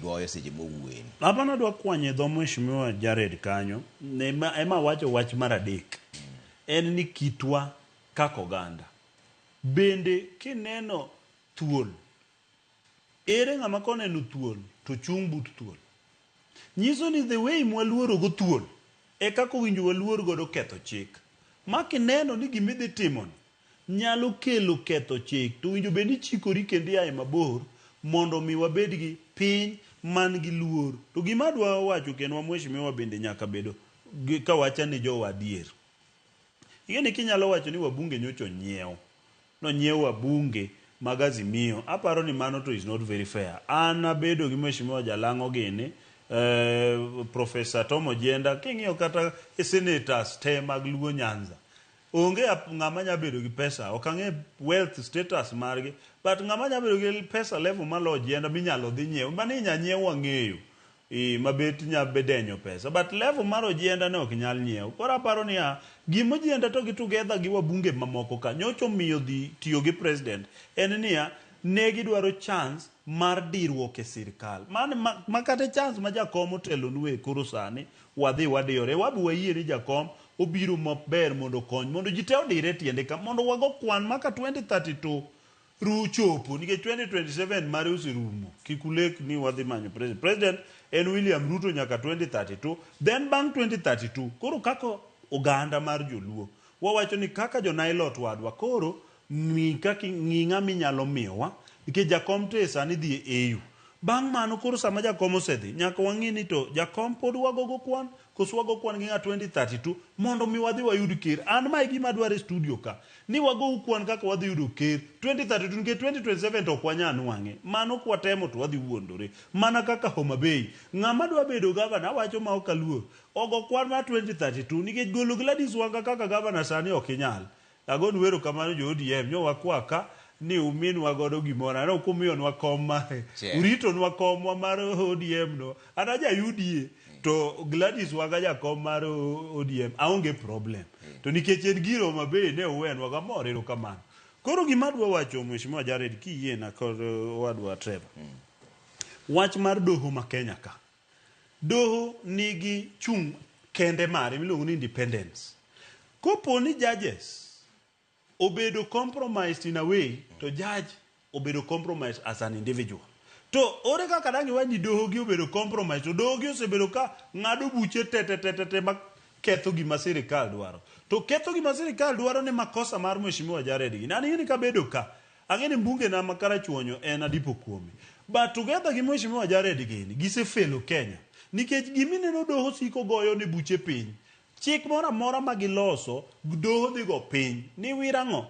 goyo seche mowuoyeni. Hapana adwa kwanye dho mheshimiwa Jared kanyo ema wacho wach mar adek. En ni kitwa kaka oganda. Bende kineno thuol, ere ng'ama koneno thuol to chung' but thuol? Nyiso ni the way mwaluoro go thuol e kaka owinjo waluor godo ketho chik. Ma kineno ni gima idhi timoni nyalo kelo ketho chik to owinjo bed ni ichikori kendo iaye mabor mondo mi wabed gi piny man gi luor. To gima adwa wacho kendo wa mheshimiwa bende nyaka bedo kawacha ne jowa adier. Ing'e ni kinyalo wacho ni wabunge nyocha onyiew, nonyiew wabunge mag Azimio, aparo ni mano to is not very fair. An abedo gi Mheshimiwa Jalang'o gini, Professor Tom Ojienda, king'iyo kata e senators te mag Luo Nyanza, onge ng'ama nya bedo gi pesa, ok ang'e wealth status margi, but ng'ama nya bedo gi pesa level malo Ojienda minyalo dhi nyiew, mani inya nyiew wang'eyo. Ee, ma bet nya bedenyo pesa. But level mar Ojienda ne ok nyal nyiew. Koro aparo niya, gima Ojienda to gi together gi wabunge mamoko ka nyocha omiyo dhi tiyo gi president en niya, ne gidwaro chance mar diruok e sirkal. Mano ma, ma kata chance ma jakom otelonu e koro sani wadhi wadiyore. Wabi wayie ni jakom obiro maber mondo okony mondo ji te odire e tiende ka mondo wago kwan ma ka 2032 Ru chopo nikech 2027 mare oserumo. Kik ulek ni wadhi manyo president. President en William Ruto nyaka 2032. Then bang' 2032 koro kaka oganda mar joluo wawacho ni kaka jo Nailot wadwa koro ng'i kaka ng'i ng'ama inyalo miyowa nikech jakom to e sani dhi e AU. Bang' mano koro sama jakom osedhi nyaka wang'i ni to jakom pod wagogo kwan koso wago kwan gi ng'a 2032 mondo mi wadhi wayud ker. An ma e gima adwaro e studio ka ni wagou kwan kaka wadhi yudo ker 2032 nikech 2027 to ok wanyal nwang'e. Mano kwatemo to wadhi wuondore. Mana kaka Homa Bay, ng'ama dwa bedo gavana awacho ma ok aluor, ogo kwan mar 2032 nikech golo Gladys Wanga kaka gavana sani ok inyal. Agonu erokamano jo ODM, nyo wakwa ka ni uminwa godo gimoro. Aneno kumiyonwa kom ma uritonwa komwa mar ODM no. An aja UDA to Gladys Wanga jakom mar ODM aonge problem. To nikech en gir Homa Bay ne uwenwa go amor erokamano. Koro gima adwa wacho Mheshimiwa Jared kiyiena kod owadwa Trevor. Wach mar doho ma Kenya ka. Doho nigi chung' kende mare miluongo ni independence. Kopo ni judges obedo compromised in a way to judge obedo compromised as an individual. To ore kaka dang' iwach ni doho gi obedo compromised to doho gi osebedo ka ng'ado buche te te te te te ma ketho gima sirikal dwaro. To ketho gima sirikal dwaro ni makosa mar Mheshimiwa Jared gini. An ing'e ni kabedo ka, ang'e ni mbunge na ma Karachuonyo en adipo kuome. But together gi Mheshimiwa Jared gini, gisefelo Kenya. Nikech gimineno doho siko goyo ne buche piny. Chik moro amora ma giloso, doho dhi go piny. Ni wir ang'o?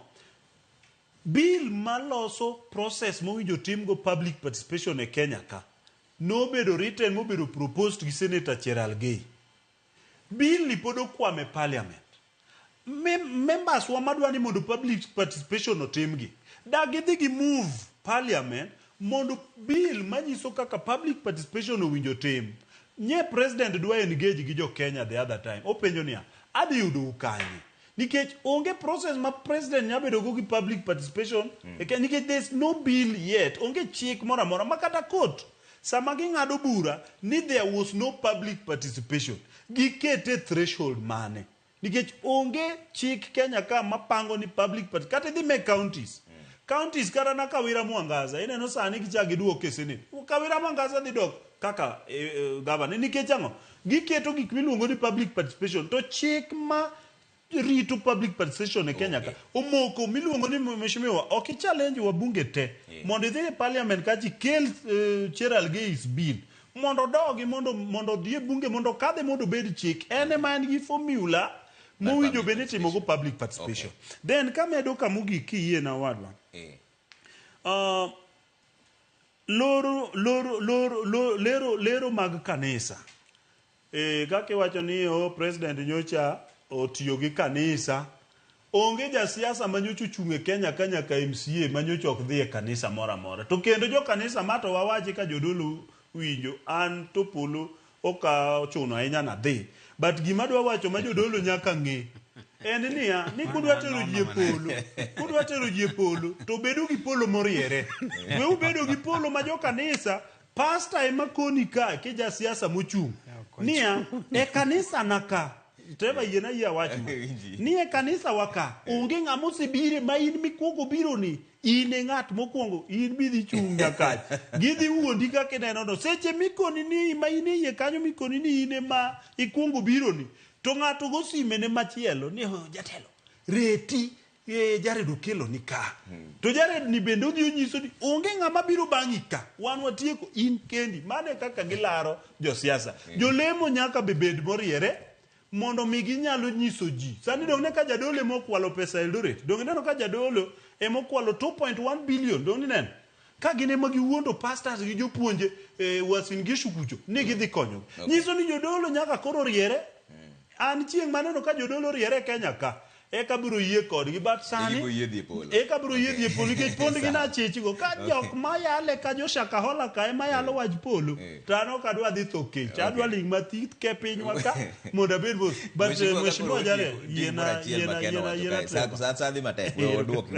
Bill maloso process mowinjo timgo public participation e Kenya ka, nobedo written mobedo proposed gi Senator Cherargei. Bill ni pod okwamo e parliament. Members wa madwa ni mondo public participation otimgi, da gidhi gi move parliament mondo bill manyiso kaka public participation owinjo tim. Nye president dwa engage gi jo Kenya the other time. Openjo niya, adhi yudou kanye? Nikech onge process ma president nya bedo go gi public participation e Kenya, nikech there's no bill yet, onge chik moro amora ma kata court sama ging'ado bura ni there was no public participation, gikete threshold mane? Nikech onge chik Kenya ka mapango ni public part kata idhi me counties. Counties kata na Kawira Mwangaza ineno sani gichak giduoke e Senate. Kawira Mwangaza dhi dok kaka governor nikech ang'o? Giketo gik miluongo ni public participation to chik ma rito public participation e Kenya ka omoko miluongo ni mheshimiwa ok i-challenge wabunge te mondo idhi e parliament kacha ikel Cherargei's bill mondo odogi mondo odhi e bunge mondo okadhe mondo obed chik en ema en gi formula mowinjo bed ni itimogo public participation. Then kamedo kamogik kiyiena owadwa. Loro loro loro lero lero mag kanisa. Kaka iwacho ni oh, president nyocha otiyo gi kanisa. Onge jasiasa ma nyocha ochung' e Kenya ka nyaka MCA ma nyocha ok dhi e kanisa moro amora. To kendo jo kanisa ma to wawachi ka jodolo winjo, an to polo ok ochuno ahinya nadhi. But gima adwa wacho ma jodolo nyaka ng'e en niya, ni kudwa tero ji e polo, kudwa tero ji e polo, to bedu gi polo moriere. We ubedo gi polo ma jo kanisa Pastor ema koni ka ki jasiasa mochung' niya e kanisa na ka Trevor yiena yie awach ma Winji. ni e kanisa wa ka onge ng'ama osebire ma in mikuongo biro ni in e ng'at mokwongo in bidhi chung' nyakach gidhi wuondi kaka ineno no seche mikoni ni ma in e iye kanyo mikoni ni in ema ikuongo biro ni to ng'ato go sime ne machielo ni "Oh, jatelo reti e, Jared Okello ni ka to Jared ni bende odhi onyiso ni onge ng'ama biro bang'i ka wan watieko in kendi mano e kaka gilaro josiasa jolemo nyaka be bed moriere mondo mi ginyalo nyiso ji sani dong' ne ka jadolo ema okwalo pesa Eldoret dong' ineno ka jadolo ema okwalo 2.1 billion dong' ineno ka gin ema giwuondo pastors gi jopuonje e, Uasin Gishu kucho ni gidhi konyogi Okay. nyiso ni jodolo nyaka koro riere an chieng' maneno ka jodolo riere e Kenya ka eka biro yie kodgi but sani Gibiro yie dhi e polo. eka biro yie dhi e polo nikech pondgi Sawa. nachichgo ka jok mayale ka joshakahola ka ema yalo wach polo Eh. to an ok adwa dhi tho kech adwa ling mathith ke pinywa ka mondo abed mos but Mheshimiwa, mheshimiwa ka koro Jared otieko, yiena gimoro achiel yiena ma Ken yiena owacho yiena kae. Trevor. Sa dhi matek, we waduok